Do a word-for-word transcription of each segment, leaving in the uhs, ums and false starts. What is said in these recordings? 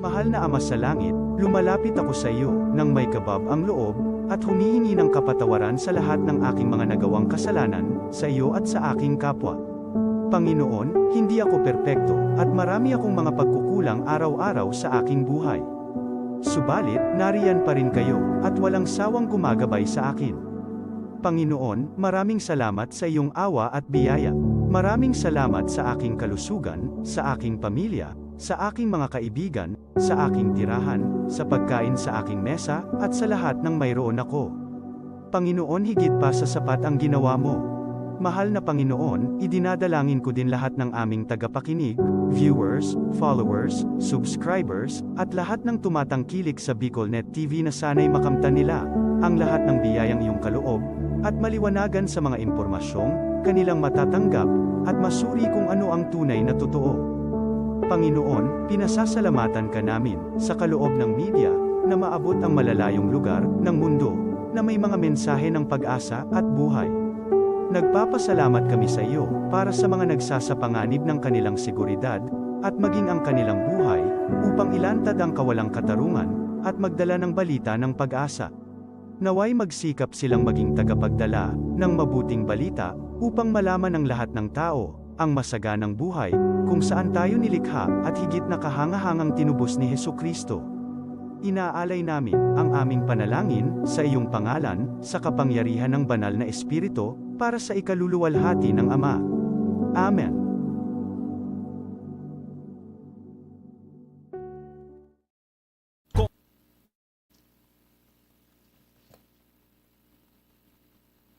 Mahal na Ama sa Langit, lumalapit ako sa iyo nang may kabab ang loob at humihingi ng kapatawaran sa lahat ng aking mga nagawang kasalanan sa iyo at sa aking kapwa. Panginoon, hindi ako perpekto at marami akong mga pagkukulang araw-araw sa aking buhay. Subalit, nariyan pa rin kayo at walang sawang gumagabay sa akin. Panginoon, maraming salamat sa iyong awa at biyaya. Maraming salamat sa aking kalusugan, sa aking pamilya, sa aking mga kaibigan, sa aking tirahan, sa pagkain sa aking mesa, at sa lahat ng mayroon ako. Panginoon, higit pa sa sapat ang ginawa mo. Mahal na Panginoon, idinadalangin ko din lahat ng aming tagapakinig, viewers, followers, subscribers, at lahat ng tumatangkilik sa Bicol Net T V na sana'y makamtan nila ang lahat ng biyayang iyong kaloob at maliwanagan sa mga impormasyong kanilang matatanggap at masuri kung ano ang tunay na totoo. Panginoon, pinasasalamatan ka namin sa kaloob ng media na maabot ang malalayong lugar ng mundo na may mga mensahe ng pag-asa at buhay. Nagpapasalamat kami sa iyo para sa mga nagsasapanganib ng kanilang seguridad at maging ang kanilang buhay upang ilantad ang kawalang katarungan at magdala ng balita ng pag-asa. Naway magsikap silang maging tagapagdala ng mabuting balita upang malaman ng lahat ng tao ang masaganang buhay kung saan tayo nilikha at higit na kahangahangang tinubos ni Jesu-Cristo. Inaalay namin ang aming panalangin sa iyong pangalan, sa kapangyarihan ng Banal na Espiritu, para sa ikaluluwalhati ng Ama. Amen.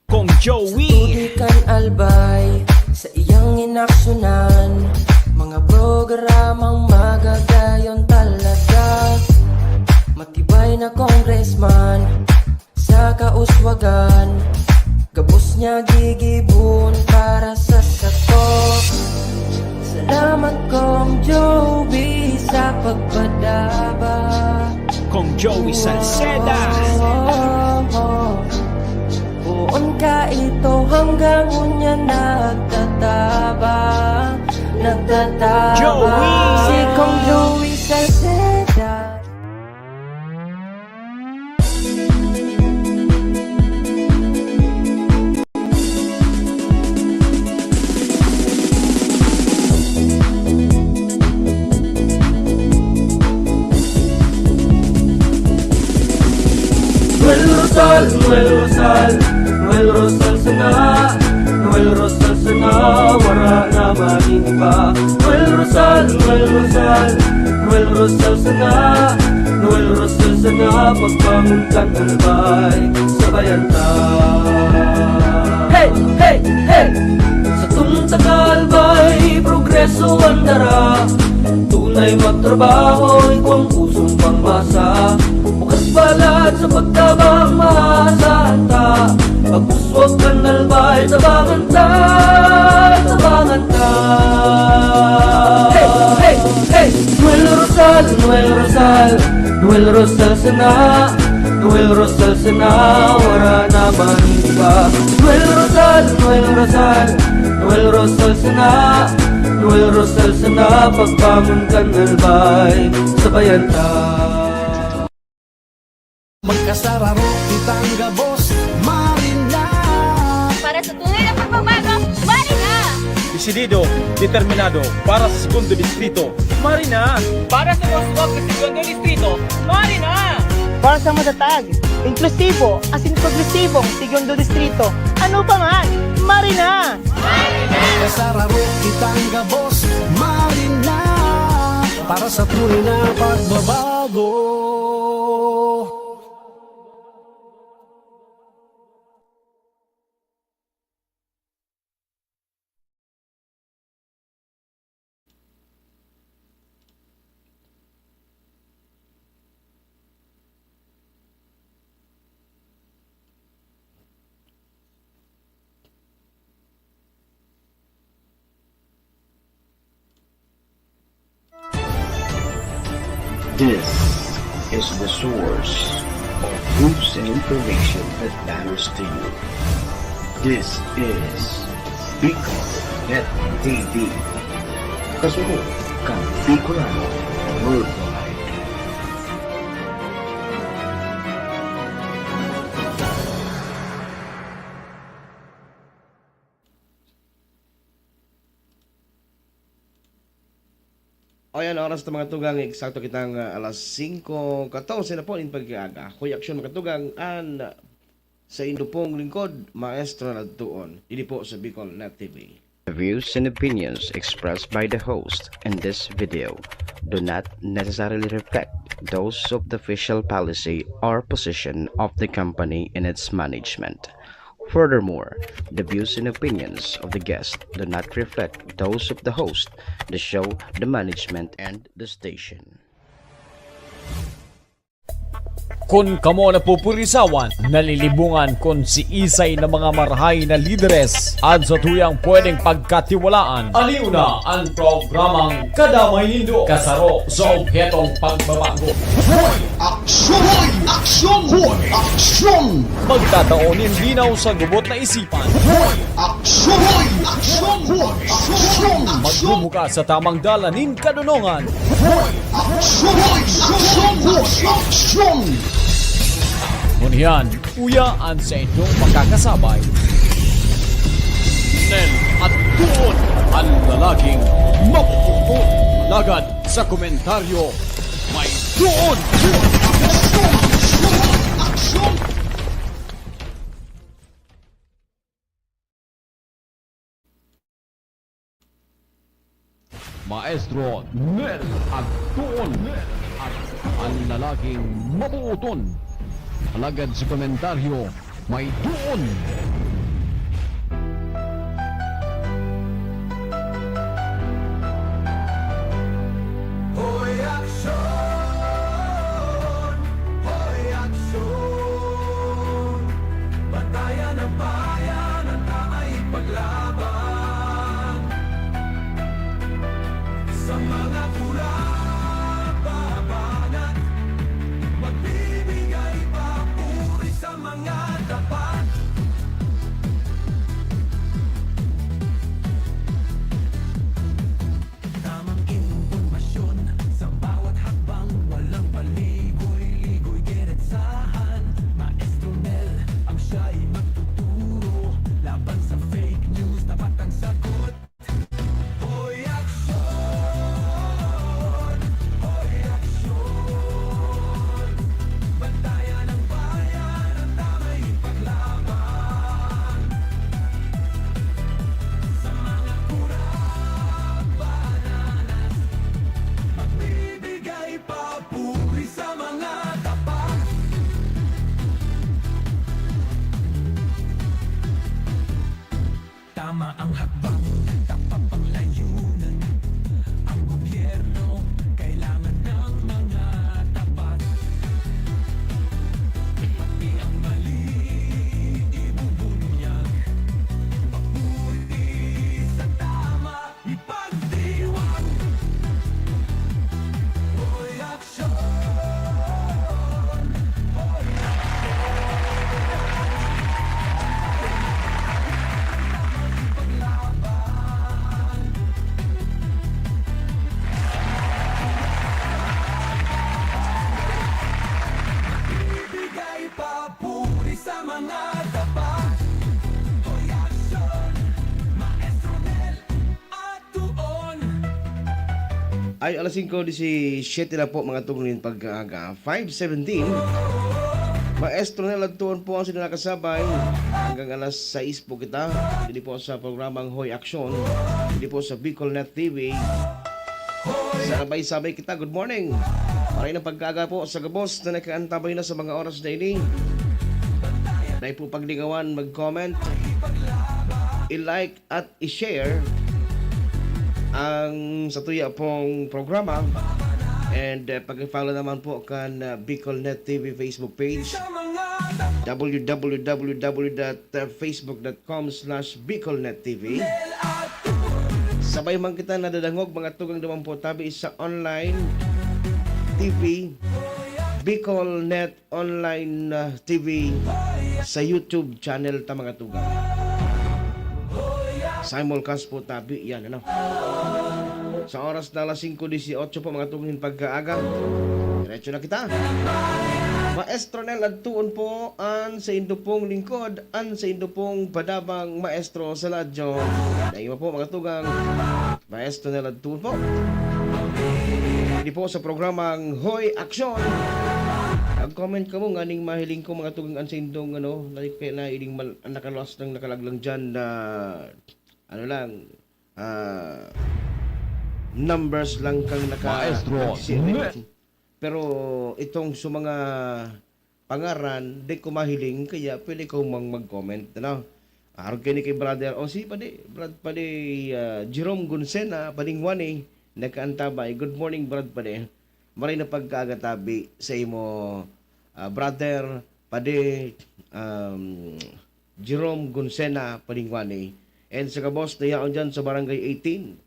Kong Joey. Sa tubig kan Albay, sa iyang inaksyonan, mga programang magagayon talaga. Matibay na congressman sa kauswagan, gabos niya gigibohon para sa sato. Salamat, Kong Joey, sa pagpadaba. Kong Joey Salceda. Poon ka ito hanggang unya nagtatabang, nagtatabang. Joey! Si Kong Joey Salceda. Noel Rosal, Noel Rosal, Noel Rosal sana, Noel Rosal sana, wara na magin iba. Noel Rosal, Noel Rosal, Noel Rosal sana, Noel Rosal sana, pagbangon kan Albay, sabayan ta. Hey, hey, hey! Sa tungtang Albay, progreso ang dara. Tunay magtrabaho, igwang pusong pangmasa. Bukas palad sa pagtabang, maasahan ta. Pag-uswag kan Albay, tabangan ta, tabangan ta. Hey, hey, hey! Noel Rosal, Noel Rosal, Noel Rosal sana, Noel Rosal sana, wara na man iba. Noel Rosal, Noel Rosal, Noel Rosal sana, Noel Rosal sana, pagbangon kan Albay, sabayan ta. Magkasararo kitang gabos, Marina. Para sa tunay na pagbabago, Marina. Desidido, determinado, para sa segundo distrito, Marina. Para sa mauswag na segundo distrito, Marina. Para sa matatag, inklusibo, asin progresibong segundo distrito, ano pa man, Marina. Magkasararo kitang gabos, Marina. Para sa tunay na pagbabago. This is the source of news and information that matters to you. This is Bicol Net T V. Kasunod kan Bicolano Worldwide. O yan, oras na mga tugang, eksakto kitang, ah, alas singko katorse na po nin pagkaaga. Hoy Aksyon mga tugang, an saindo pong lingkod, Maestro Nagtuon. Didi po sa Bicol Net T V. The views and opinions expressed by the host in this video do not necessarily reflect those of the official policy or position of the company and its management. Furthermore, the views and opinions of the guest do not reflect those of the host, the show, the management, and the station. Kun kamo napupurisawan, nalilibungan kun siisay na mga marahay na lideres an satuyang pwedeng pagkatiwalaan, aliw na an programang Kadamay Nindo, kasaro sa obhetong pagbabago. Hoy! Aksyon! Hoy! Aksyon! Hoy! Aksyon! Magtatao nin linaw sa gubot na isipan. Hoy! Aksyon! Hoy! Aksyon! Hoy! Aksyon! Magbubukas sa tamang dalan nin kadonongan. Hoy! Aksyon! Hoy! Aksyon! Hoy! Aksyon! Ngunyan, uya an saindong makakasabay. Nel at Tuon, an lalaking mapupuon. Alagad sa komentaryo, may tuon! Aksyon! Maestro Nel Agtuon, an lalaking mabuoton. Alagad sa komentaryo, may duon. Hoy, aksyon! Hoy, aksyon! Bantayan ang bayan, ang tama ipaglaban. Sa mga kurang pabanat, magbibigay papuri sa mga tapat. Tamang impormasyon sa bawat hakbang, walang paligoy-ligoy, diretsahan. Maestro Nel ang siya'y magtuturo laban sa fake news, tapat ang sagot. Hoy, aksyon! Hoy, aksyon! Bantayan ang bayan, ang tama'y paglaban. Sa mga kurang banana, magbibigay papuri sa mga tapat. Tama ang hakbang, tapat ang layunin. Ang gobyerno kailangan ng mga tapat. Pati ang mali, ibubunyag. Papuri sa tama, ipagdiwang. Hoy, aksyon! Ibigay papuri sa mga tapat. Hoy, aksyon! Maestro Nel at Tuon. Ay, alas singko disisiyete na po, mga tugang, nin pagkaaga. Five seventeen. Maestro Nel at Tuon po ang sinakasabay. Hanggang alas sais po kita. Didi po sa programang Hoy Aksyon. Didi po sa Bicol Net T V. Sabay-sabay kita. Good morning. Maray na pagkaaga po sa gabos na nakaantabay na sa mga oras na ini. Dai po paglingawan mag-comment, i-like at i-share ang satuya pong programa. And, uh, pag-follow naman po kan, uh, Bicol Net T V Facebook page, w w w dot facebook dot com slash bicolnettv. Sabay man kita nadadangog, mga tugang, duman po tabi sa online T V, Bicol Net Online, ah, T V, sa YouTube channel ta, mga tugang. Simulcast po tabi yan, ano? Sa oras na alas singko disiotso po, mga tugang, nin pagkaaga. Diretso na kita. Maestro Nel Adtuon po, an saindo pong lingkod, an saindo pong padabang maestro sa radyo. Dai iba po, mga tugang, Maestro Nel Adtuon po. Di po sa programang Hoy Aksyon. Mag-comment kamo nganing mahiling ko, mga tugang, an saindong, ano, like, kaya na ining mal-, nakaluwas ng nakalaglang dyan na, ano lang, ah, numbers lang kang naka-, Maestro nagsi-, Mer- pero itong sa mga pangaran, di ko mahiling, kaya pwede ko mang mag-comment, ano? Arog kaini kay brother, o si Padi, Brad Padi, ah, Jerome Gunsena, Pading Wani, nagkaantabay. Good morning, Brad Padi. Maray na pagkaaga tabi sa imo, ah, brother Padi, um, Jerome Gunsena, Pading Wani. And sa gabos na yaon dyan sa Barangay eighteen,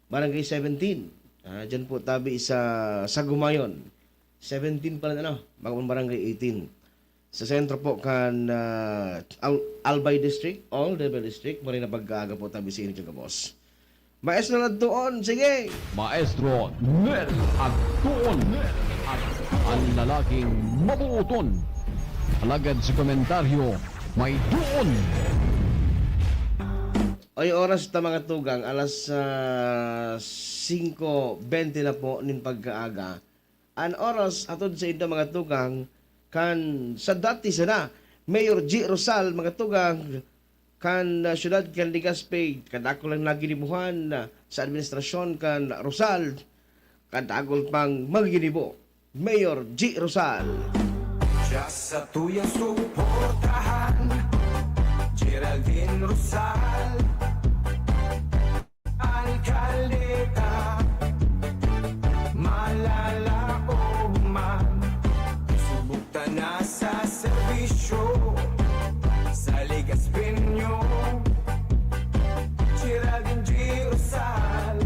Barangay seventeen. Ah, dyan po tabi sa Sagumayon. Seventeen pala na, no? Bagong Barangay eighteen. Sa sentro po kan, ah, Al-, Albay District, Old Albay District, maray na pagkaaga po tabi sa inyo, boss. Maestro Nagtuon, sige! Maestro Nel Agtuon. An lalaking mabuoton. Alagad sa komentaryo, may duon. Oy, oras ta, mga tugang, alas, ah, singko bente na po nin pagkaaga. An oras hatod sa inda, mga tugang, kan sa dati sana, Mayor G Rosal, mga tugang, kan, ah, siyudad kan Legazpi, kadakul lang naginibuhan, ah, sa administrasyon kan Rosal, kadakul pang maginibo. Mayor G Rosal. Diya sa tuyang suportahan, Geraldine Rosal. Alcaldeta, malalaog man, subok ta na sa serbisyo. Sa Legazpeño, Geraldine G Rosal,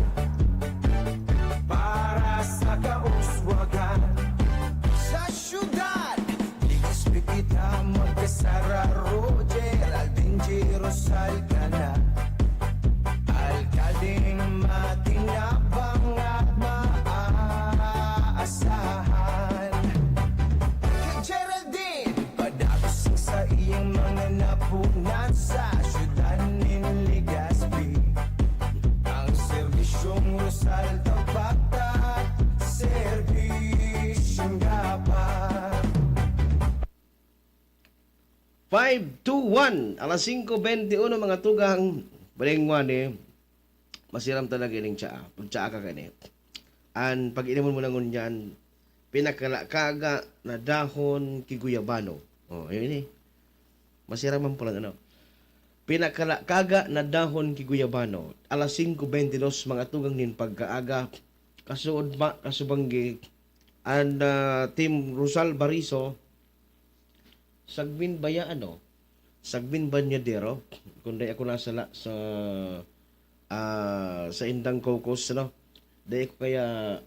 para sa kauswagan. Sa syudad, Legazpi kita magkasararo, Geraldine G Rosal ka na. Alkaldeng makinabang at maaasahan. Kay Geraldine, padagos ang saiyang mga napunan sa syudad nin Legazpi. Ang serbisyong Rosal, tapat at serbisyong dapat. Five two one, alas singko bente uno, mga tugang, balengwan eh. Masiram talaga ining tsaa. Pag tsaa ka kani. An pag-inimon mo na ngunyan, pinakalakaga na dahon ki guyabano. Oh, ayun eh. Masiram man pala, ano. Pinakalakaga na dahon ki guyabano. Alas singko bente dos, mga tugang nin pagkaaga. Kasuodma, kasubanggi. An, ah, Team Rosal Bariso, Sagmin Baya, ano? Sagmin Banyadero. Kung di ako nasala sa, ah, sa indang caucus, ano? Di ako kaya,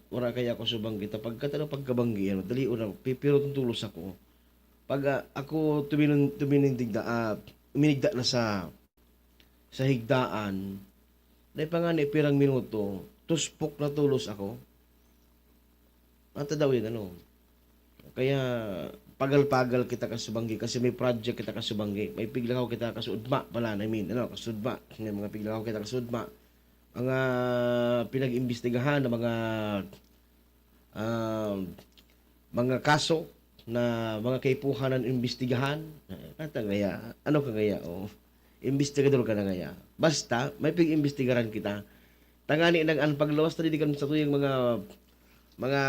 wala kaya ako subanggi. Ta pagkat ano, pagkabanggi, ano? Dali, una, pipirot ang tulos ako. Pag, ah, ako tumining-, tuminindig na, ah, uminigda na sa, sa higdaan, dai pa ngani pirang minuto, tuspok na tulos ako. Ata daw yun, ano. Kaya, pagal-pagal kita kasubanggi kasi may project kita kasubanggi. May piglakaw kita kasudma pala, I mean, ano, kasudma. May mga piglakaw kita kasudma. Mga pinag-imbestigahan na mga, ah, mga kaso na mga kaipuhan na imbestigahan. Ata ngaya, ano ka ngaya, oh. Imbestigador ka na ngaya. Basta, may pig-imbestigaran kita. Tangani nang an pagluwas na didi kan satuyang mga, mga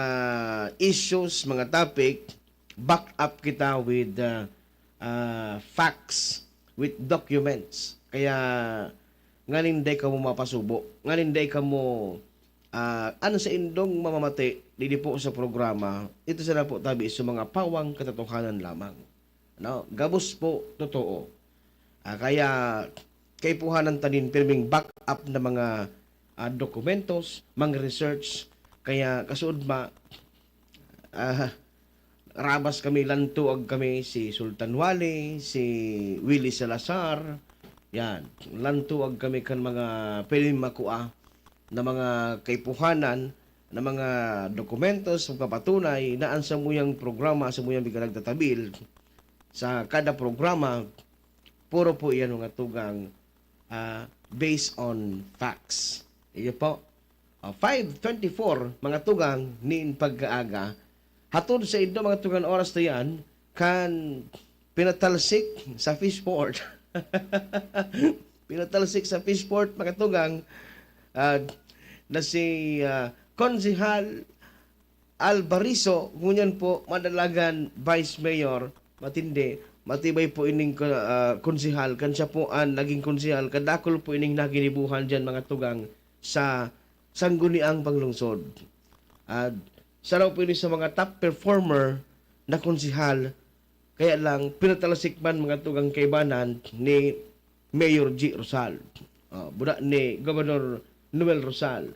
issues, mga topic, back up kita with, uh, uh, facts, with documents. Kaya, nganing dai kamo mapasubo, nganing dai kamo, ah, an saindong mamamati didi po sa programa, ito sana po tabi sa mga pawang katotohanan lamang. Ano? Gabos po, totoo. Ah, kaya kaipuhanan ta nin pirming back up na mga, ah, dokumentos, mga research. Kaya kasuod ma, ah, rabas kami, lantuag kami, si Sultan Wali, si Willie Salazar, yan. Lantuag kami kan mga pwedeng makua na mga kaipuhanan, na mga dokumentos, magpapatunay na an samuyang programa, samuyang biga nagtatabil sa kada programa, puro po iyan mga tugang, ah, based on facts. Iyo po. Ah, five twenty-four, mga tugang, nin pagkaaga. Hatod saindo, mga tugang, oras na yan, kan pinatalsik sa fishport. Pinatalsik sa fishport, mga tugang, ah, na si, ah, Konsehal Albarizo, ngunyan po, madalagan Vice Mayor, matindi, matibay po ining, ah, konsehal, kan siya po an naging konsehal, kadakul po ining naginibuhan diyan, mga tugang, sa sangguniang panglungsod. At siya raw po ini sa mga top performer na konsehal, kaya lang, pinatalasik man, mga tugang, kaibanan ni Mayor G Rosal. Ah, buda ni Gobernador Noel Rosal.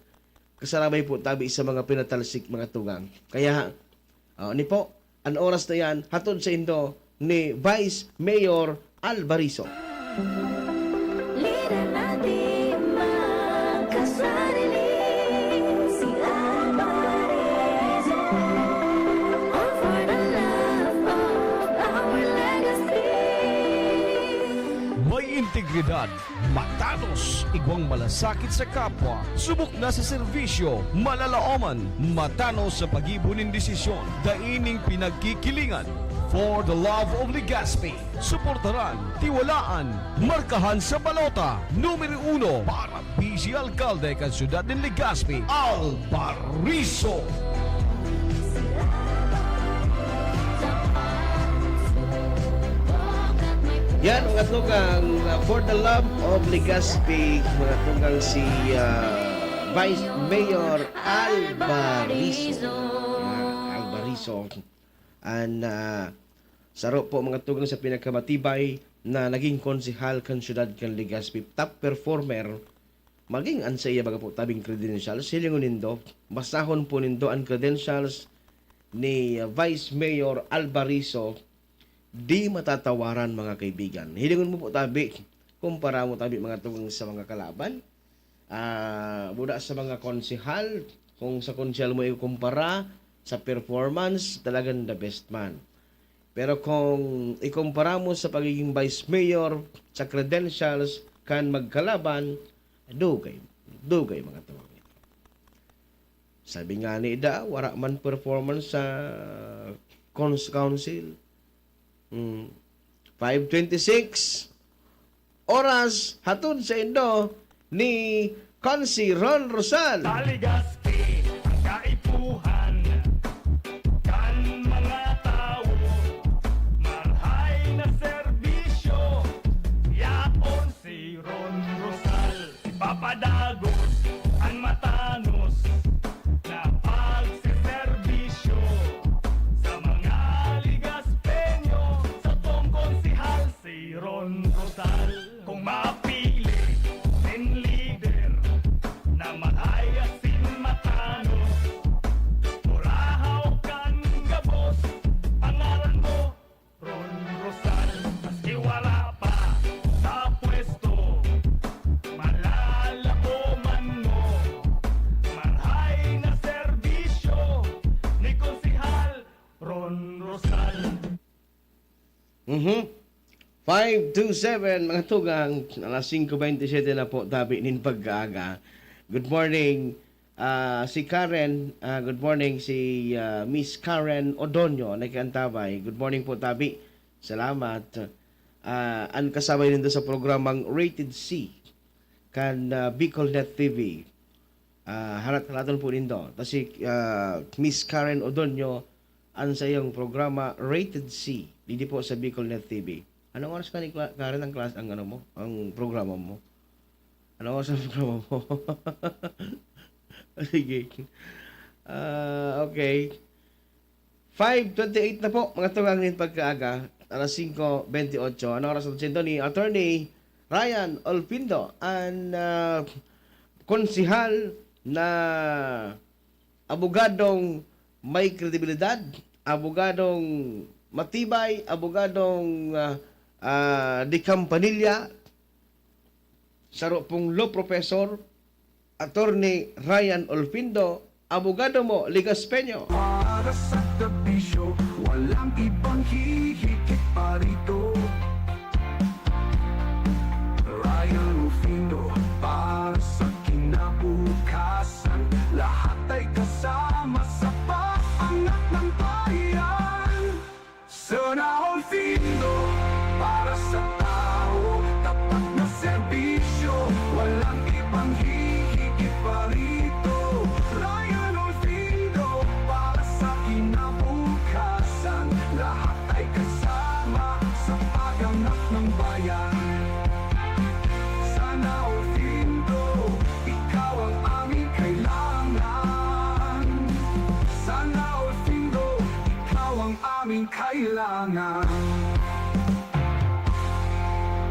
Kasarabay po tabi sa mga pinatalsik, mga tugang. Kaya, ah, ni po, an oras na yan, hatod saindo ni Vice Mayor Albarizo. Lider na di magkasarili, si Albarizo. All for the love of our legacy. May integridad, matanos, igwang malasakit sa kapwa, subok na sa serbisyo, malalaoman, matanos sa paggibo nin desisyon, dai nin pinagkikilingan. For the love of Legazpi, suportaran, tiwalaan, markahan sa balota, numero uno para Vice Alkalde kan siyudad nin Legazpi, Albarizo. Yan, mga tugang, uh, for the love of Legazpi, mga tugang, si, uh, Vice Mayor Albarizo. Yan, Albarizo. An, uh, saro po, mga tugang, sa pinakamatibay na naging konsehal kan siyudad kan Legazpi, top performer, maging an saiya baga po tabing credentials, hilingon nindo, basahon po nindo an credentials ni, uh, Vice Mayor Albarizo, di matatawaran, mga kaibigan. Hilingon mo po tabi, kumpara mo tabi, mga tugang, sa mga kalaban. Ah, buda sa mga konsehal, kung sa konsehal mo ikukumpara sa performance, talagang the best man. Pero kung ikumpara mo sa pagiging vice mayor, sa credentials, kan magkalaban, dugay, dugay, mga tugang. Sabi nga ni Ida, wala man performance sa cons-, council. Hmm. Five twenty-six, oras, hatod saindo ni Consi Ron Rosal. Sa Legazpi, ang kaipuhan kan mga tawo, marhay na serbisyo, yaon si Ron Rosal. Ipapadagos an matanos na pagseserbisyo sa mga Legazpeño, sa tong konsehal si Ron Rosal. Kung mapili nin lider na marhay asin matanos, kurahaw kan gabos, pangaran mo, Ron Rosal. Maski wala pa sa pwesto, malalaoman mo, marhay na serbisyo ni Konsehal Ron Rosal. Mhm. Five two seven, mga tugang, alas singko bentisiete na po, tabi nin pagkaaga. Good morning, ah, si Karen, ah, good morning, si, ah, Miss Karen Odonio, nagkaantabay. Good morning po, tabi. Salamat. Ah, an kasabay nindo sa programang Rated C, kan, ah, Bicol Net T V. Ah, harat-haraton po nindo. Ta si, ah, Miss Karen Odonio, an saiyang programa, Rated C, didi po sa Bicol Net T V. Anong oras ka ni Cla-, Karen, ang klas-, ang ano mo, ang programa mo? Anong oras ang programa mo? Sige. Ah, okay. Five twenty-eight na po, mga tugang, nin pagkaaga, alas singko bentiocho. Ano oras ang sendo ni Attorney Ryan Olpindo, an, ah, konsehal na abogadong may kredibilidad, abogadong matibay, abogadong, ah, ah, de campanilla, saro pong law professor, Attorney Ryan Olpindo, abogado mo, Legazpeño. Para sa serbisyo, walang ibang hihigit pa rito. Ryan Olpindo, para sa kinabukasan. kailangan.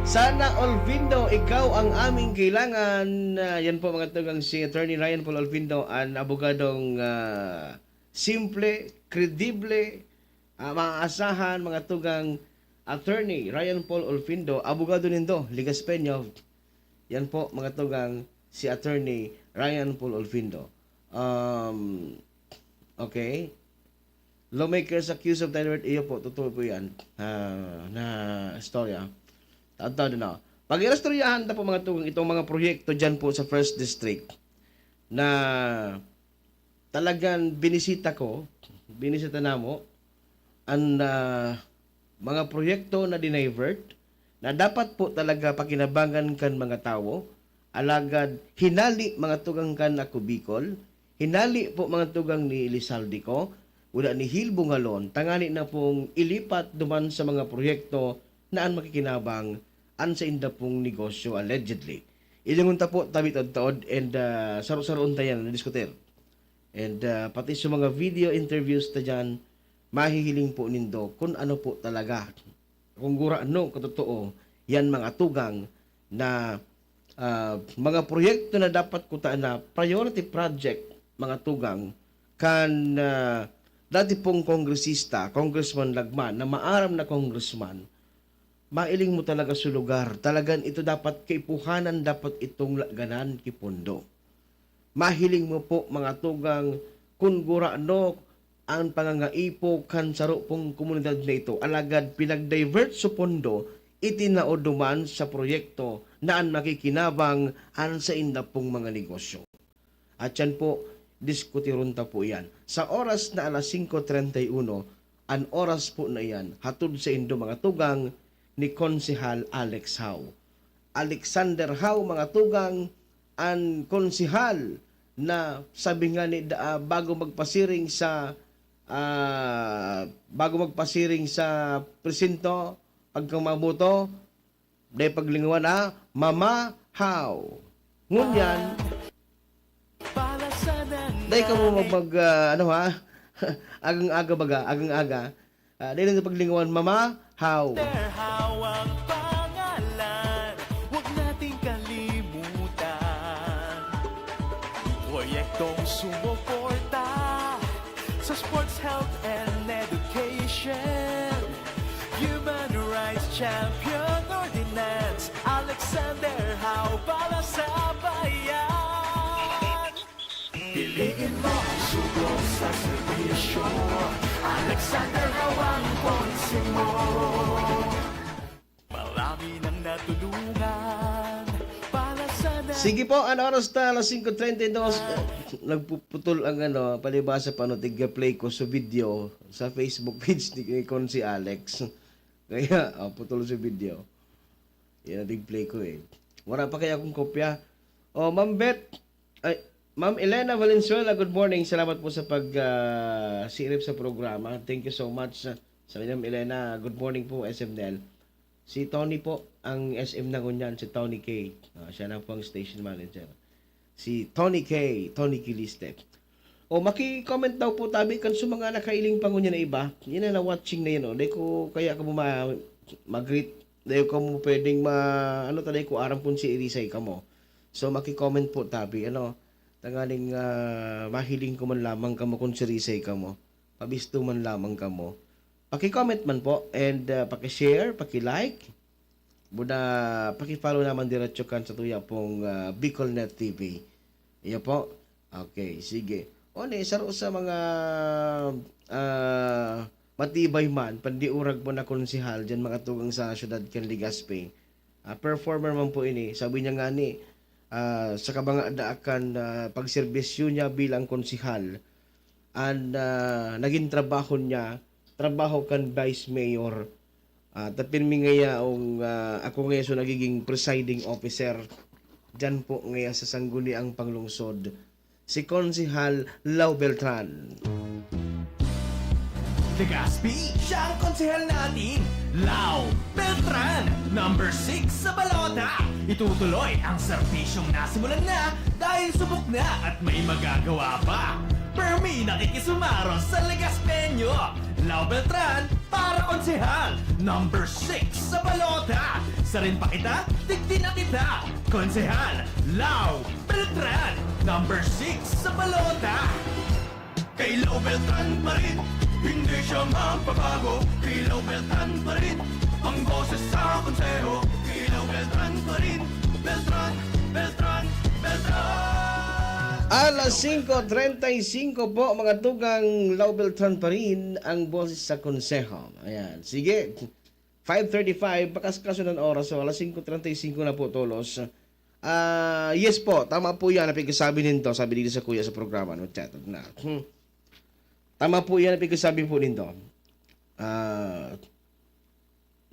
Sana Olvindo, ikaw ang aming kailangan. Ah, yan po, mga tugang, si Attorney Ryan Paul Olvindo, an abogadong ah, simple, kredible, ah, maaasahan, mga tugang. Attorney Ryan Paul Olvindo, abogado nindo, Ligaspeño. Yan po, mga tugang, si Attorney Ryan Paul Olvindo. Um, okay. Lawmakers accused of divert, iyo po, totoo po yan, ah, na istorya. Taon-taon na. Pag-iristoryahan ta po, mga tugang, itong mga proyekto dyan po sa First District na talagang binisita ko, binisita namo, ang ah, mga proyekto na dinivert na dapat po talaga pakinabangan kan mga tawo, alagad hinali, mga tugang, kan Ako Bicol, hinali po, mga tugang, ni Elizalde Co, uda ni Hil Bungalon, tangani na pong ilipat duman sa mga proyekto na an makikinabang an sainda pong negosyo, allegedly. Ilingon ta po, tabi taod-taod, and ah, saro-saroon ta yan na diskutir. And ah, pati sa mga video interviews ta dyan, mahihiling po nindo kung ano po talaga, kung gurano katotoo yan, mga tugang, na ah, mga proyekto na dapat kutaan na priority project, mga tugang, kan ah, dati pong kongresista, Congressman Lagman, na maaram na congressman, mailing mo talaga sa lugar. Talagan ito dapat kaipuhanan, dapat itong laganan ki pondo. Mahiling mo po, mga tugang, kun gurano ang pangangaipo kan saro pong komunidad na ito, alagad pinag-divert sa pondo, itinao duman sa proyekto na an makikinabang an sainda pong mga negosyo. At yan po, diskutiron ta po yan. Sa oras na alas singko treinta y uno, an oras po na iyan, hatod saindo, mga tugang, ni Konsehal Alex Hao. Alexander Hao, mga tugang, an konsehal na sabi nga ni da, ah, bago magpasiring sa, ah, bago magpasiring sa presinto, pagkamaboto, dai paglingawan, ah, Mama Hao. Ngunyan, dai kamo mag, mag, ah, ano, ha? Agang-aga baga, agang-aga. Ah, dai na paglingawan, Mama Hao. Hao ang pangalan, huwag nating kalimutan. Proyektong sumuporta sa sports, health, and education. Human rights champion, ordinance, Alexander Hao, para sa bayan. Piliin mo ang sugo sa serbisyo, Alexander Hao ang konsehal mo. Marami nang natulungan para sa Sige po, an oras ta, alas singko treinta y dos. Nagpuputol ang ano, palibasa pa, no, tig-play ko sa video sa Facebook page ni, ni Konsi Alex. Kaya, oh, putol sa video. Yan ang tig-play ko eh. Wala pa kaya akong kopya. Oh, Ma'am Beth, ay, Ma'am Elena Valenzuela, good morning. Salamat po sa pag, ah, sirip sa programa. Thank you so much. Sa, sa Ma'am Elena, good morning po, S M Nel. Si Tony po, ang S M na ngunyan, si Tony K. Ah, siya na po ang station manager. Si Tony K, Tony Kiliste. O, maki-comment daw po tabi kan sa mga nakailing pa ngunyan na iba. Yan na, na-watching na yan, oh. Dai ko kaya kamo ma-, mag-greet. Dai ko kamo pwedeng ma-, ano ta, dai ko aram kung si Irisay kamo. So, maki-comment po tabi, ano. Tanganing ah, mahiling ko man lamang kamo kung si Irisay kamo. Pabisto man lamang kamo. Paki-comment man po and ah, paki-share, paki-like. Buda, paki-follow naman diretso kan sa tuya pong ah, Bicol Net T V. Iyo po. Okay, sige. O, ni, saro sa mga ah, matibay man, pandiurag po na konsehal dyan, mga tugang, sa siyudad kan Legazpi. Ah, performer man po ini. Sabi niya nga ni, ah, sa kabangada kan ah, pagserbisyo niya bilang konsehal, an ah, naging trabaho niya, trabaho kan vice mayor. Ah, ta pirmi ngaya ang, ah, ako ngaya so nagiging presiding officer dyan po ngaya sa Sangguniang Panglungsod, si Konsehal Lau Beltran. Legazpi, siya ang konsehal natin. Lau Beltran, number six sa balota. Itutuloy ang serbisyong nasimulan na dahil subok na at may magagawa pa. Permi nakikisumaros sa Legazpeño. Lau Beltran para konsehal, number six sa balota. Sarin pa kita, digdi na kita. Konsehal Lau Beltran, number six sa balota. Kay Lau Beltran pa rin, hindi siya magbabago. Kay Lau Beltran pa rin, ang boses sa konseho. Kay Lau Beltran pa rin, Beltran, Beltran, Beltran. Alas singko treinta y cinco po, mga tugang. Lau Beltran pa rin ang boses sa konseho. Ayan, sige. Five thirty-five, pakaskaso ng oras, so alas singko treinta y cinco na po, tolos. Ah, yes po, tama po yan, ang pagkasabi ninto, sabi dito sa kuya sa programa, no, chat na. Hmm. Tama po yan, ang pagkasabi po ninto. Ah,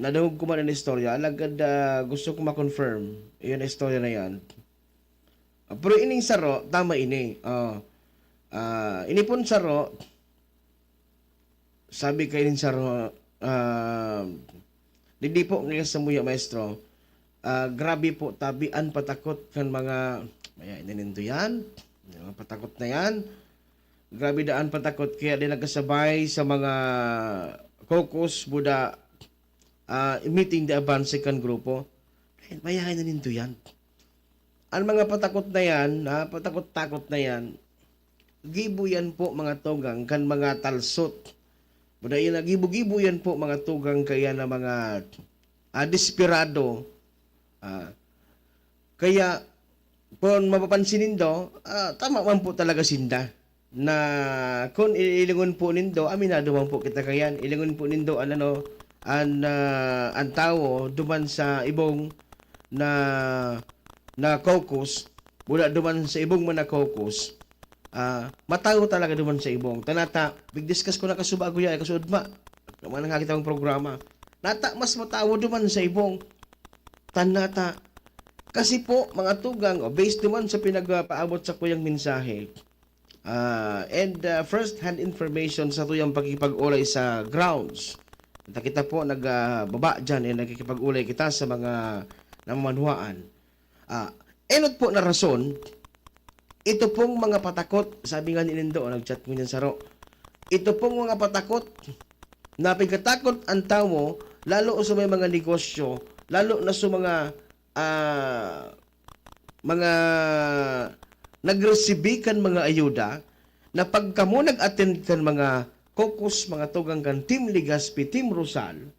nadungog ko man ang istorya, alagad, ah, gusto ko ma-confirm yung istorya na yan. Ah, pero ining saro, tama ini. Ah, ah, ini pon saro, sabi kaining saro, ah, digdi po ngayon sa muya, maestro, ah, grabe po tabi an patakot kan mga, maya, inininto yan, mga patakot na yan. Grabe daan patakot, kaya di nagkasabay sa mga caucus, buda, ah, meeting de avance kan grupo. Ay, mayahay na nindo yan. Ang mga patakot na yan, ah, patakot-takot na yan, gibo yan po, mga tugang, kan mga talsot. Buda yan, gibo-gibo yan po, mga tugang, kaya na mga, ah, desperado. Ah, kaya, kung mapapansin nindo, ah, tama man po talaga sinda na kun ilingon po nindo, aminado man po kita kayan, ilingon po nindo an ano, an, ah, an tawo duman sa ibong na, na caucus, mula duman sa ibong man na caucus, ah, matawo talaga duman sa ibong. Tanata, big discuss ko na kasuba, kuya, ay kasuodma. Naman nga kitang programa. Nata, mas matawo duman sa ibong. Tanata. Kasi po, mga tugang, o, based duman sa pinagpaabot sa kuyang mensahe, ah, and, ah, first-hand information sa tuyang pakikipag-olay sa grounds. Kita, kita po, nag, ah, baba dyan, eh, nagkikipag-olay kita sa mga namamanhuaan. Ah, enot po na rason, ito pong mga patakot, sabi nga ni Nindo, nag-chat ngunyan saro, ito pong mga patakot, napigkatakot ang tawo, lalo sa may mga negosyo, lalo na sa mga, ah, mga nagresibi kan mga ayuda, na pag kamo nag-attend kan mga caucus, mga tugang kan Team Legazpi, Team Rosal,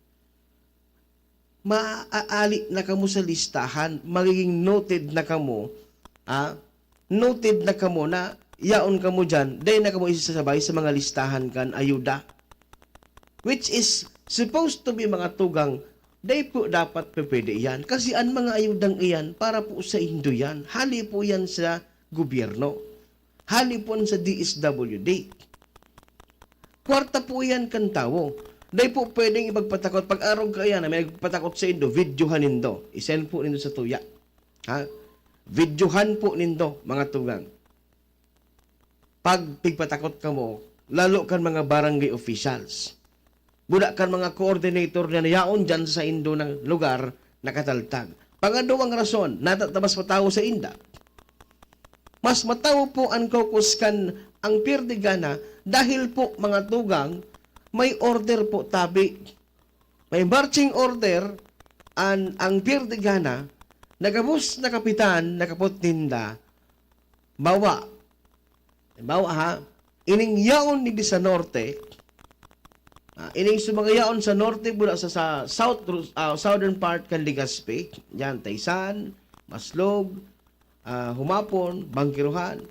maaali na kamo sa listahan, magiging noted na kamo, ah, noted na kamo na yaon kamo diyan, dai na kamo isasabay sa mga listahan kan ayuda. Which is supposed to be, mga tugang, dai po dapat pwede iyan. Kasi an mga ayudang iyan, para po saindo yan. Hali po yan sa gobyerno. Hali po sa D S W D. Kwarta po yan kan tawo. Dai po pwedeng ipagpatakot. Pag arog kaiyan na may nagpatakot saindo, videohan nindo. I-send po nindo sa tuya. Ha? Videohan po nindo, mga tugang. Pag pigpatakot kamo, lalo kan mga barangay officials. Buda kan mga coordinator na nayaon diyan sa saindo na lugar nakataltag. Pangaduwang rason, nata ta mas matawo sainda. Mas matawo po an caucus kan ang Pierde Gana dahil po, mga tugang, may order po tabi. May marching order an, ang Pierde Gana, na gabos na kapitan, na kapot ninda, bawa. Bawa, ha? Ining yaon digdi sa norte, ah, ining sa mga yaon sa norte, mula sa, sa south, ah, southern part kan Legazpi, yan, Taysan, Maslog, ah, Humapon, Bangkirohan.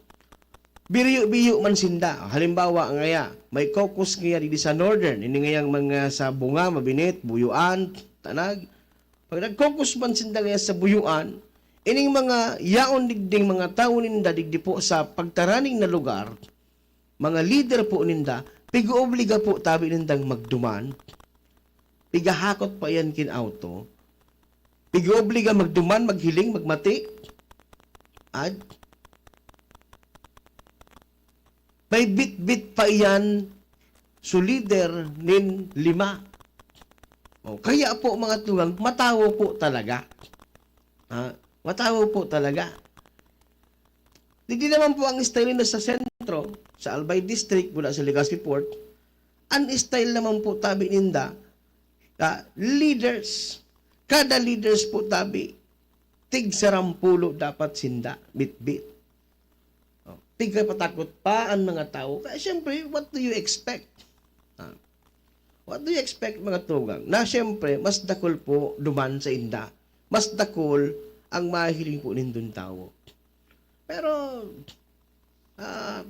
Biyo-biyo man sinda. Halimbawa, ngaya, may caucus ngaya digdi sa northern, ini ngayang mga sa Bunga, Mabinit, Buyuan, Tanag. Pag nag-caucus man sinda ngaya sa Buyuan, ining mga yaon digding mga tawo ninda digdi po sa pagtaraning na lugar, mga lider po ninda, pig-oobliga po tabi nindang magduman, pigahakot pa iyan kin auto, pig-oobliga magduman, maghiling, magmati. At may bitbit pa iyan su leader nin lima. O, kaya po, mga tugang, matawo po talaga. Ha? Matawo po talaga. Digdi naman po ang style na sa sentro, sa Albay District, mula sa Legazpi Port, ang style naman po tabi ninda, ah, leaders. Kada leaders po tabi, tig sarampulo dapat sinda, bitbit. Oh, tig patakot pa ang mga tao. Kaya siyempre, what do you expect? Ah, what do you expect, mga tugang? Na siyempre, mas dakul po duman sa inda. Mas dakul ang mahiling po nindong tawo. Pero, ah,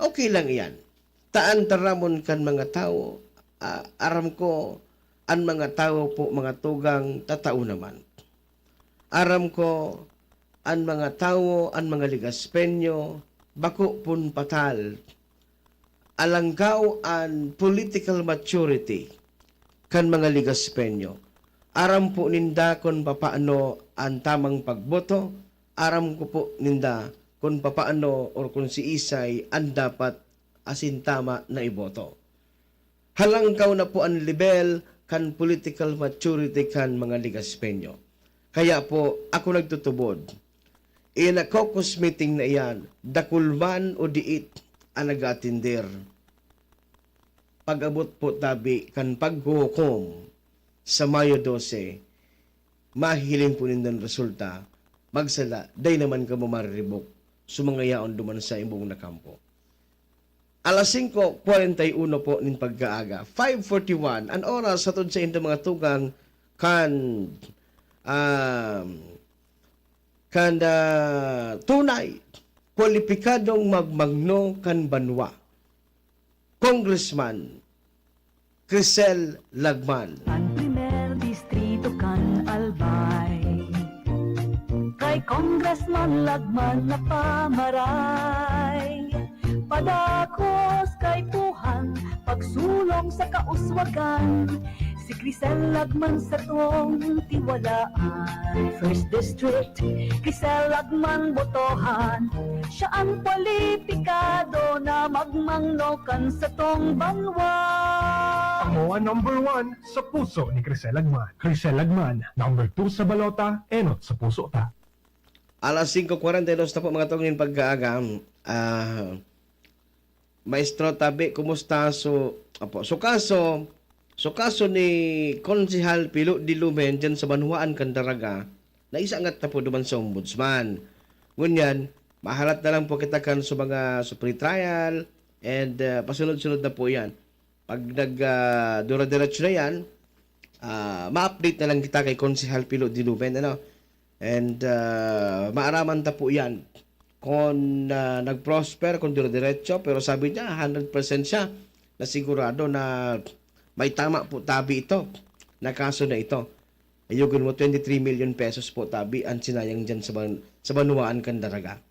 okay lang iyan. Taan taramon kan mga tawo. Ah, aram ko, an mga tawo po, mga tugang, tatao naman. Aram ko, an mga tawo, an mga Legaspeño, bako pon patal. Alangkaw an political maturity kan mga Legaspeño. Aram po ninda kun papaano an tamang pagboto, aram ko po ninda kun papaano or kun siisay an dapat asin tama na iboto. Halangkaw na po an lebel kan political maturity kan mga Legaspeño. Kaya po, ako nagtutubod, in a caucus meeting na iyan, dakul man o diit an nag-aatender. Pag-abot po tabi kan paghuhukom sa Mayo dose, mahihiling po nindang resulta, magsala, dai naman kamo mariribok sa mga yaon duman sa imong nakampo. Alas singko kwarenta y uno po nin pagkaaga, five forty-one, an oras hatod saindo, mga tugang, kan, um, kan, ah, tunay, kwalipikadong magmangno kan banwa, Congressman Crisel Lagman. An primer distrito kan Albay, kay Congressman Lagman na pamaray. Padakos kaipuhan, pagsulong sa kauswagan, si Crisel Lagman satong tiwalaan. First District, Crisel Lagman botohan. Siya an kwalipikado na magmangno kan satong banwa. Amo an number one sa puso ni Crisel Lagman. Crisel Lagman, number two sa balota, enot sa puso ta. Alas singko kwarenta y dos na po, mga tugang, nin pagkaaga. Ah, Maestro Tabi, kumusta? So, apo, so kaso, so kaso ni Konsehal Pilo Dilumen diyan sa banwaan kan Daraga, naisangat na po duman sa Ombudsman. Ngunyan, mahalat na lang po kita kan sa mga, sa pre-trial, and, ah, pasunod-sunod na po yan. Pag nag, ah, dura-diretso na yan, ah, ma-update na lang kita kay Konsehal Pilo Dilumen, ano? And, ah, maaraman ta po yan kung, ah, nag-prosper, kung dire-diretso, pero sabi niya, hundred percent siya na sigurado na may tama po tabi ito, na kaso na ito. Ayugon mo, twenty-three million pesos po tabi ang sinayang dyan sa ban-, sa banwaan kan Daraga.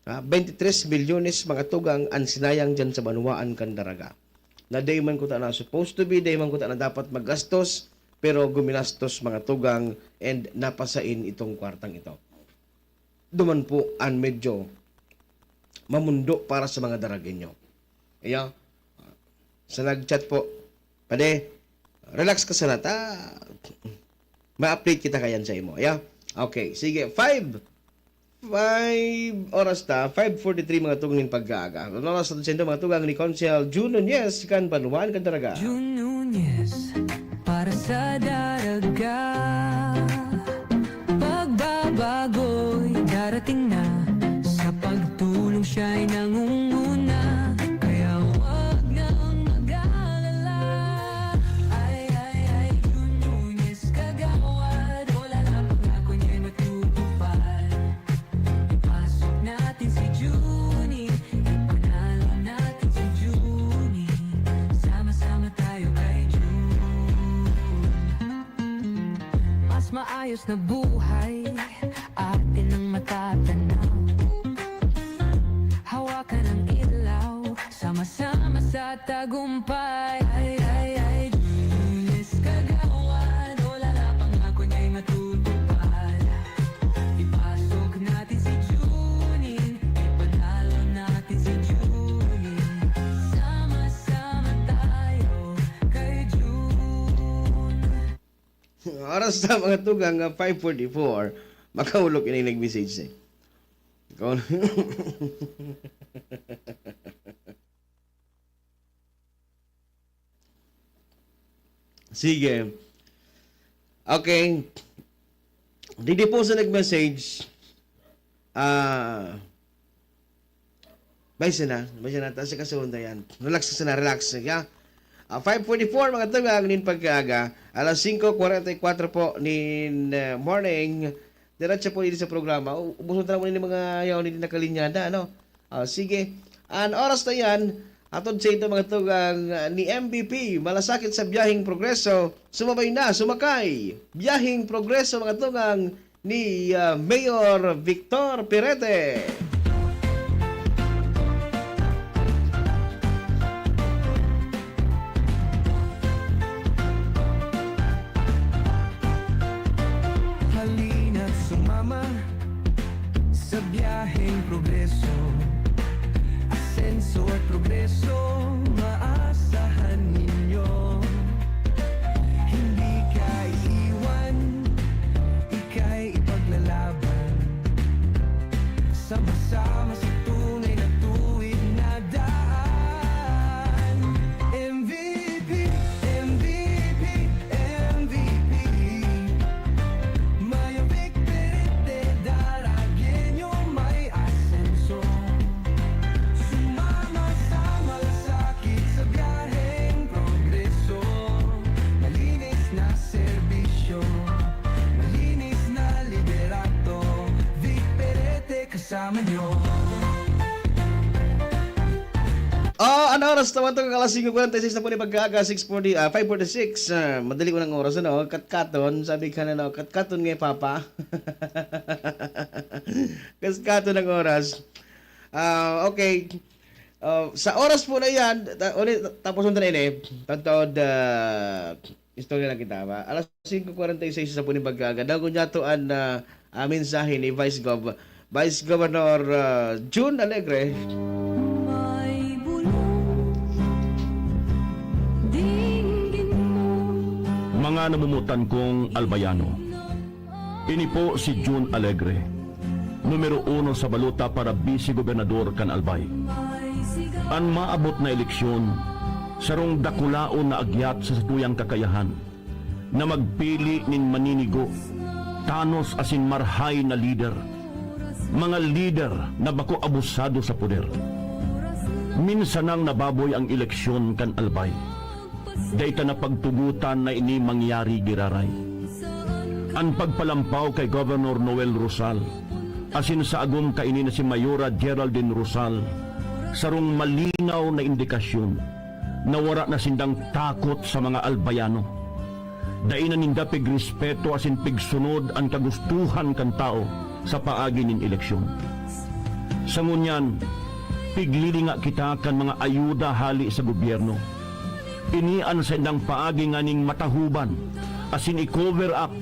Ah, twenty-three milyones, mga tugang, ang sinayang dyan sa banwaan kan Daraga. Na dai man kuta na supposed to be, dai man kuta na dapat maggastos, pero guminastos, mga tugang, and napasain itong kwartang ito. Duman po ang medyo mamundo para sa mga Daragueño. Ayan. Sa nag-chat po, "Pade, relax ka sana ta. Ma-update kita kayan sa imo." Ayan. Okay, sige. Five, five oras ta, five forty-three, mga tugang nin pagkaaga. An oras sa sendo, mga tugang, ni Konsehal Jun Nunez, kan Banwaan kan Daraga. Jun Nunez, para sa Daraga. Pagbabago'y darating na, sa pagtulong siya'y nangunguna. Kaya wag nang mag-alala. Ay, ay, ay, Jun Nunez kagawad, wala na pangako niya'y matutupad. Ipasok natin si Junie, ipanalo natin si Junie. Sama-sama tayo kay Jun. Mas maayos na buhay, atin ang matatanaw. Hawakan ang ilaw, sama-sama sa tagumpay. Ay, ay, ay, Julius Kagawad, wala na pangako niya'y matutupad. Ipasok natin si Junie, ipanalo natin si Junie. Sama-sama oras na, mga tugang, nga five forty-four. Makaulok ini nag-message, eh. Ikaw na. Sige. Okay. Didi po sa nag-message, ah, bay sana, bay sana, taas ka sa onda yan. Relax ka sana, relax, ya. Ah, five forty-four, mga tugang, nin pagkaaga. Alas singko kwarenta y kwatro po nin, ah, morning. Diretso po dito sa programa. U-, ubuson ta na muna yung mga yaon dito nakalinyada, ano? Ah, sige. An oras na yan, atod sa ito, mga tugang, ah, ni M V P, malasakit sa biyaheng progreso. Sumabay na, sumakay. Biyaheng progreso, mga tugang, ni, ah, Mayor Victor Perete. Halina't sumama sa biyaheng progreso. Asenso at progreso, maasahan ninyo. Hindi ka iiwan, ika'y ipaglalaban. Sama-sama sa tunay na tuwid na daan. M V P, M V P, M V P. Mayo Vic Perete, Daragueño may asenso. Sumama sa malasakit sa biyaheng progreso. Malinis na serbisyo, malinis na liderato. Vic Perete kasama nyo. Oh, ano oras naman to? Alas singko kwarenta y seis na po ni pagkaaga, six forty, ah, five forty-six. Ah, madali ko ng oras, ano? Katkaton, sabi ka na, no? Katkaton nga, Papa. Katkaton ng oras. Ah, okay. Ah, sa oras po na yan, ta-, uli, tapos mo na ini, tantod, ah, istorya lang kita, ba? Alas singko kwarenta y seis sa po ni pagkaaga. Daw ko niya to an, ah, ah, mensahe ni Vice Gov-, Vice Governor, ah, Jun Alegre. May bulong, dinggin mo. Mga namumutan kong Albayano, ini po si Jun Alegre, numero uno sa balota para bise-gobernador kan Albay. An maabot na eleksyon, sarong dakulaon na agyat sa satuyang kakayahan na magpili nin maninigo, tanos asin marhay na lider. Mga lider na bako abusado sa poder. Minsan nang nababoy ang eleksyon kan Albay. Dai ta napagtugotan na ini mangyari giraray. An pagpalampaw kay Governor Noel Rosal asin sa agom kaini na si Mayora Geraldine Rosal, sarong malinaw na indikasyon na wara na sindang takot sa mga Albayano. Dai na ninda pigrespeto asin pigsunod an kagustuhan kan tawo sa paagi nin eleksyon. Sa ngunyan, piglilinga kita kan mga ayuda hale sa gobyerno. Ini an saindang paagi nganing matahoban asin i-cover up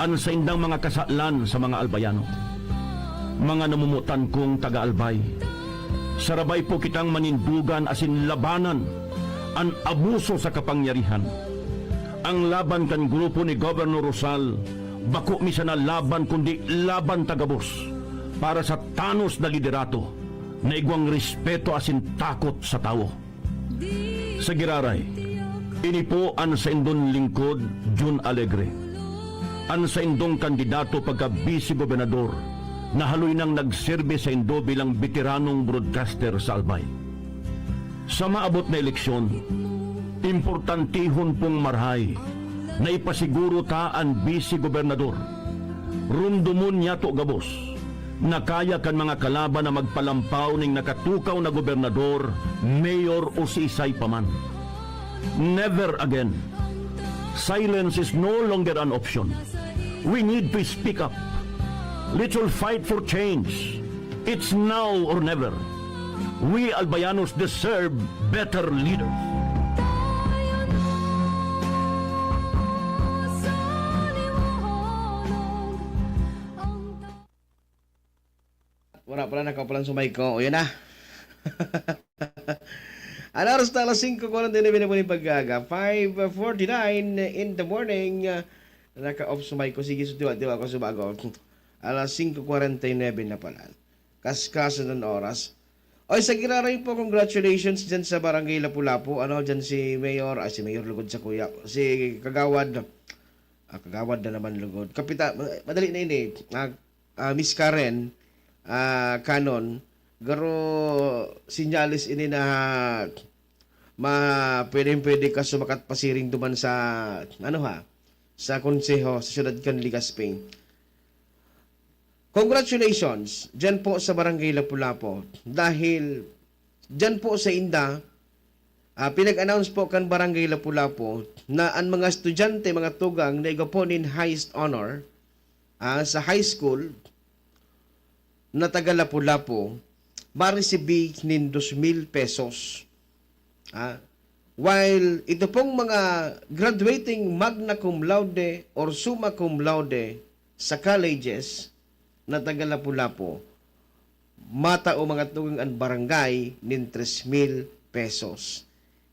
an saindang mga kasalan sa mga Albayano. Mga namomotan kong taga-Albay, sarabay po kitang manindugan asin labanan an abuso sa kapangyarihan. Ang laban kan grupo ni Governor Rosal, bako mi sana laban kundi laban ta gabos para sa tanos na liderato na igwang respeto asin takot sa tawo. Sa giraray, ini po an saindong lingkod, Jun Alegre. An saindong kandidato pagka-bise-gobernador na haloy nang nagserbi saindo bilang beteranong broadcaster sa Albay. Sa maabot na eleksyon, importantihon pong marahay na ipasiguro ta an bise-gobernador. Rumdomon niyato gabos na kaya kan mga kalaban na magpalampaw ning nakatukaw na gobernador, mayor o siisay pa man. Never again. Silence is no longer an option. We need to speak up. Let's all fight for change. It's now or never. We Albayanos deserve better leaders. Wala pala, nakapalan sa mic ko. O, yan na. An oras na alas singko kwarenta y nuebe na po nin pagkaaga. Five forty-nine in the morning. Naka-off sa mic ko. Sige, so tiwa-tiwa ko sa bago. Alas singko kwarenta y nuebe na pala. Kaskasan ng oras. Oy, sa giraray po, congratulations dyan sa Barangay Lapu-Lapu. Ano, dyan si Mayor, ah, si Mayor lugod sa kuya. Si Kagawad, ah, Kagawad na naman lugod. Kapita, madali na ini. Ah, ah, Miss Karen, ah, Canon, garo sinyales ini na ma-, pwedeng-pwede ka sumakat pasiring duman sa, ano ha, sa konseho sa siyudad kan Legazpi. Congratulations dyan po sa Barangay Lapu-Lapu dahil dyan po sa inda, ah, pinag-announce po kan Barangay Lapu-Lapu na an mga estudyante, mga tugang na igwa po nin highest honor, ah, sa high school na taga Lapu-Lapu, maresibi nin dos mil pesos. Ah, while ito pong mga graduating magna cum laude or summa cum laude sa colleges na taga Lapu-Lapu, matao, mga tugang, an barangay nin tres mil pesos.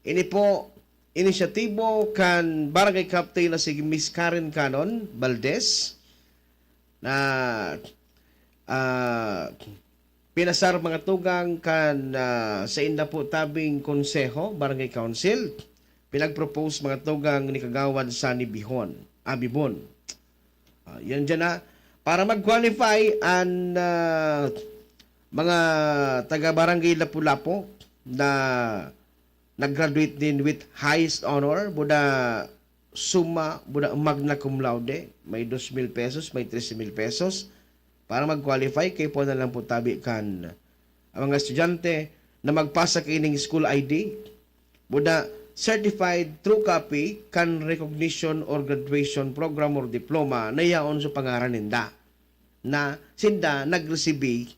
Ini po, inisyatibo kan barangay captain na si Miss Karen Canon Valdez na, ah, pinasar, mga tugang, kan, ah, sa inda po tabing konseho, barangay council, pinag-propose, mga tugang, ni Kagawad Sunny Bihon, Abibon. Ah, yan dyan na. Para mag-qualify an, ah, mga taga-barangay Lapu-Lapu na nag-graduate din with highest honor, buda summa, buda magna cum laude, may dos mil pesos, may trese mil pesos. Para mag-qualify, kayo po na lang po tabi kan ang mga estudyante na magpasa kaining school I D, buda certified true copy kan recognition or graduation program or diploma na yaon sa pangaran ninda, na sinda nagresibi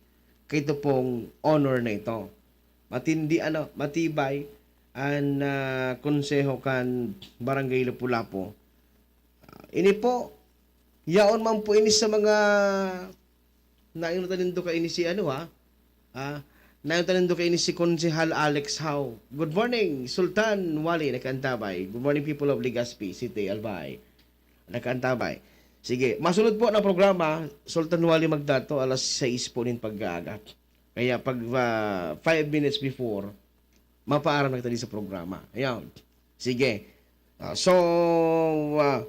kaito pong honor na ito. Matindi, ano, matibay an, ah, konseho kan Barangay Lapu-Lapu. Ah, ini po, yaon man po ini sa mga, nayo ta nindo kaini si ano, ha? Ah, nayo ta nindo kaini si Konsehal Alex Howe. Good morning, Sultan Wali, nakaantabay. Good morning, people of Legazpi City, Albay. Nakaantabay. Sige, masunod po na programa, Sultan Wali Magdato, alas sais po nin pag-aaga. Kaya pag, ah, five minutes before, mapaaram na kita din sa programa. Ayan. Sige. Ah, so, ah,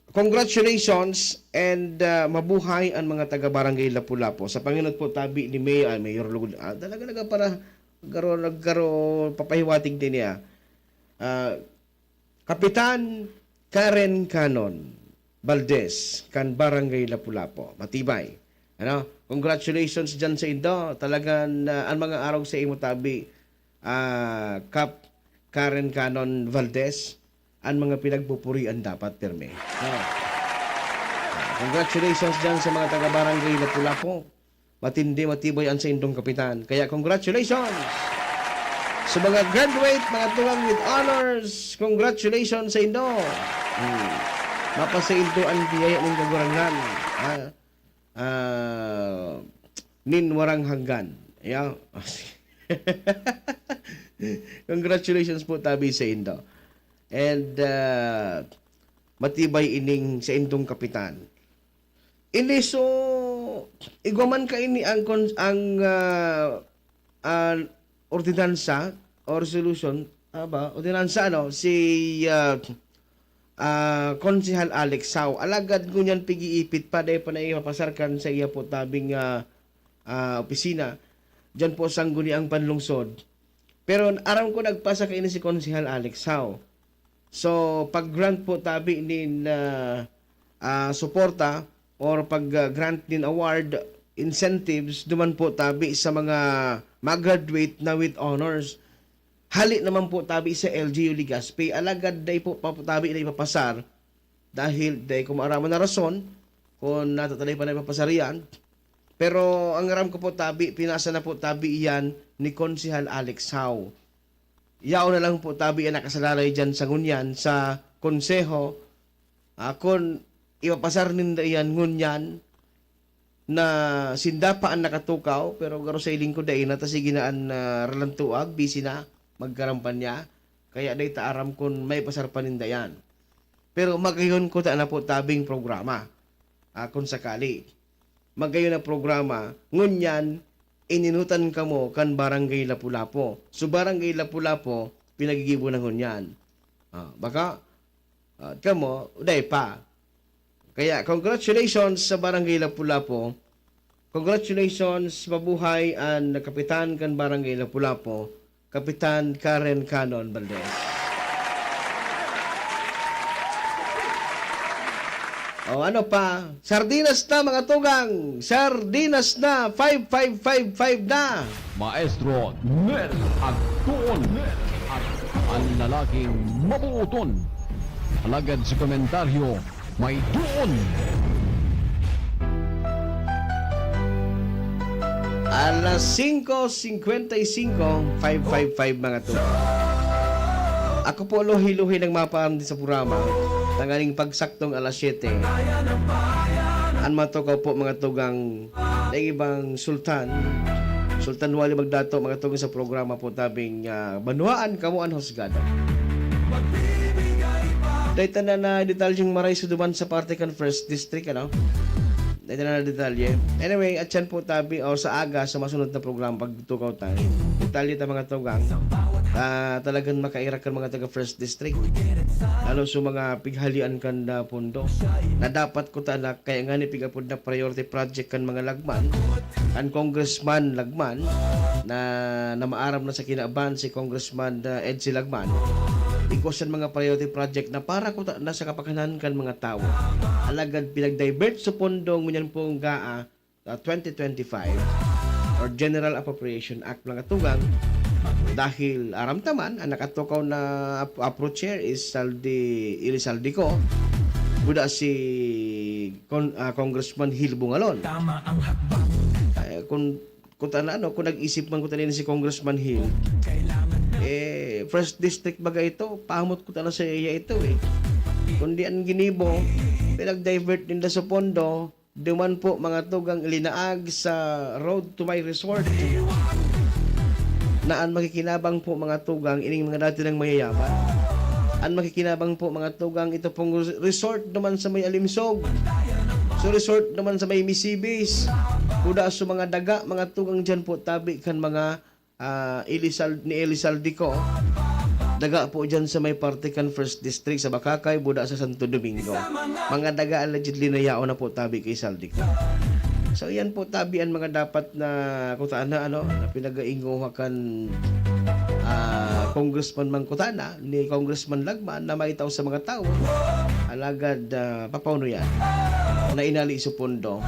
congratulations and, ah, mabuhay ang mga taga-Barangay Lapu-Lapu. Sa pangenot po tabi ni Mayor, ah, Mayor Lugod, ah, talaga nagpara-, garo-, nagkaro-, papahiwatig din niya. Ah, Kapitan Karen Canon Valdez, kan Barangay Lapu-Lapu. Matibay. Ano? Congratulations dyan sa indo. Talagang, ah, ang mga arog sa imo tabi, ah, Kap Karen Canon Valdez, ang mga pinagpupurian dapat, pirmi. Ah. Congratulations dyan sa mga taga-Barangay Lapu-Lapu. Matindi, matibay an saindong kapitan. Kaya congratulations! Sa mga graduate, mga tugang with honors, congratulations sa indo. Hmm. Mapasaindo an biyaya nin Kagurangnan. Ah, ah, nin warang hanggan. Yeah. Congratulations po tabi sa indo. And, ah, matibay ining saindong kapitan. Ini so, igwa man kaini ang kon-, ang, ah, ah, ordinansa o resolution, ah, ba? Ordinansa, ano, si, ah, ah, Konsehal Alex Howe. Alagad ngunyan pig-iipit pa, dai pa naipapasar kan sa iya po tabing, ah, ah, opisina. Diyan po sa Sangguniang Panlungsod. Pero aram ko nagpasa kaini si Konsehal Alex Howe. So, pag-grant po tabi nin, ah, ah, suporta or pag, ah, grant nin award, incentives, duman po tabi sa mga mag-graduate na with honors. Hali naman po tabi sa L G U Legazpi. Alagad dai po pa po tabi na ipapasar dahil dai ko maaraman na rason kung natatalay pa na ipapasar yan. Pero ang aram ko po tabi, pinasa na po tabi iyan ni Konsehal Alex Howe. Yaon na lang po tabi an nakasalalay diyan sa ngunyan sa konseho. Ah, kun ipapasar ninda iyan ngunyan na sinda pa an nakatukaw, pero garo sa hiling ko, dai na, ta sige na an, ah, ralantuag, busy na magkarampanya. Kaya dai ta aram kun maipasar pa ninda iyan. Pero magayon ko ta na po tabing programa, ah, kung sakali. Magayon na programa, ngunyan, ininutan kamo kan Barangay Lapu-Lapu. So, Barangay Lapu-Lapu, pinagigibo na ngunyan. Ah, baka, ah, kamo, uday pa. Kaya, congratulations sa Barangay Lapu-Lapu. Congratulations, mabuhay an kapitan kan Barangay Lapu-Lapu, Kapitan Karen Canon Valdez. O, ano pa? Sardinas na, mga tugang! Sardinas na! Five five five five na! Maestro Nel Agtuon, Nel Agtuon. Ang lalaking mabuuton. Alagad sa komentaryo, may doon. Alas singko singkwenta y singko, five five five, mga tugang. Ako po, luhi-luhi nang mapaaram din sa programa, tanganing pagsaktong alas siyete. An matukaw po, mga tugang, na ibang sultan, sultan wali magdato, mga tugang, sa programa po tabing, ah, Banwaan Kamo an Husgado. Dahil tanan na detalyeng maray sa duman sa parte kan First District, ano? Dahil tanan na detalye. Anyway, at yan po tabi, o sa aga, sa masunod na programa, pagtukaw tayo. Detalye ta, mga tugang. Ah, talagang makairak kan mga taga First District. Lalo sa mga pighalian kan na pondo. Na dapat ko ta na, kaya nga ni pigapod na priority project kan mga lagman. Kan Congressman Lagman, na, na maaram na sa kinaban si Congressman, ah, Edsel Lagman, igwa siyan mga priority project na para kuta na sa kapakanan kan mga tawo. Alagad pinag-divert sa pondo ngunyan pong GAA, ah, twenty twenty-five or General Appropriation Act, mga tugang, dahil aram ta man, ang nakatukaw na ap-, approacher is Saldi, Eli Saldico, kuda si Con-, ah, Congressman Hil Bungalon. Tama ang hakbang. Eh, kung, kung ta-, ano, kung nag-isip man kung tanin si Congressman Hil, eh, First District baga ito, pamot ko tala sa iya ito eh. Kundi ang ginibo, pinag-divert ninda sa pondo, duman po mga tugang ilinaag sa Road to My Resort. Na an makikinabang po mga tugang, ining mga dati nang mayayaman. An makikinabang po mga tugang, ito pong res-, resort naman sa may Alimsog. So resort naman sa may Misibis. Kuda sa mga daga, mga tugang dyan po, tabi kan mga, ah, Eli Sal-, ni Eli Saldico. Daga po dyan sa may parte kan First District, sa Bacacay, buda sa Santo Domingo. Mga daga allegedly na yaon na po tabi kay Saldico. So, yan po tabi ang mga dapat na kutana, ano, na pinag-aingoha kan, ah, Congressman Mangkutana, ni Congressman Lagman, na maitaw sa mga tawo. Alagad, ah, papauno yan? Na inali sa pondo,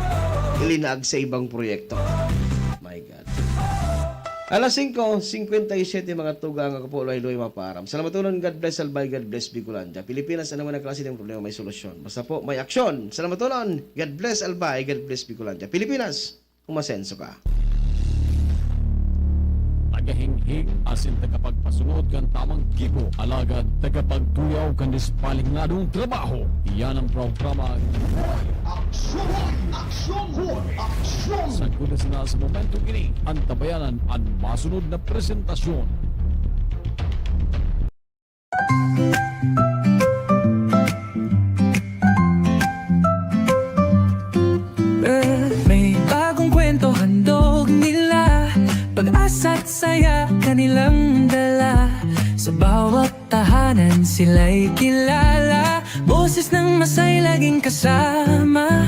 ilinaag sa ibang proyekto. My God. Alas singko singkwenta y siyete, mga tugang, ako po, Loy Loy Maparam. Salamatonon, God bless, Albay, God bless, Bicolandia. Pilipinas, ano man ang klase ng problema, may solusyon. Basta po, may aksyon. Salamatonon, God bless, Albay, God bless, Bicolandia. Pilipinas, umasenso ka. Tagahinghing asin tagapagpasunod kan tamang gibo, alagad tagapagtuyaw kan disiplinadong trabaho. Iyan ang programa Aksyon! Aksyon! Aksyon! Sa kudas na sa momentong ini, antabayanan an masunod na presentasyon. Eh, may bagong kwento handog nila, pag-asa't saya kanilang dala. Sa bawat tahanan sila'y kilala, boses ng masay laging kasama.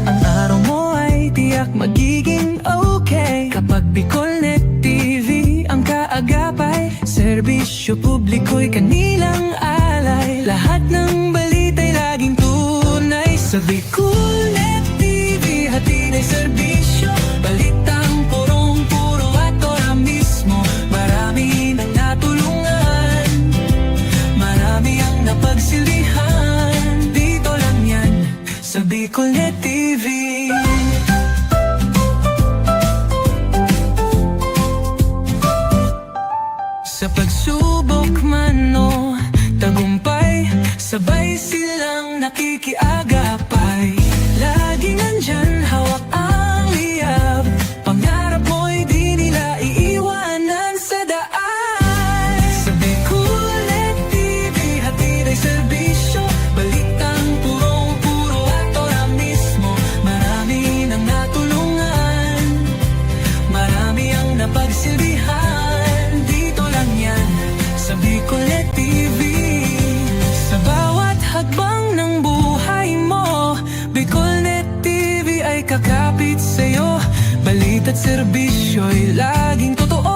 Ang araw mo ay tiyak magiging okay kapag Bicolnet T V ang kaagapay. Serbisyo publiko'y kanilang alay. Lahat ng balita'y laging tunay sa Bicolnet T V. Hatid ay serbisyo, balitang purong-puro at ora mismo. Marami nang natulungan, marami ang napagsilbihan. Dito lang yan sa Bicolnet T V. Sa pagsubok man o tagumpay, sabay silang nakikiagapay. Kapit sa'yo, balita't serbisyo'y laging totoo.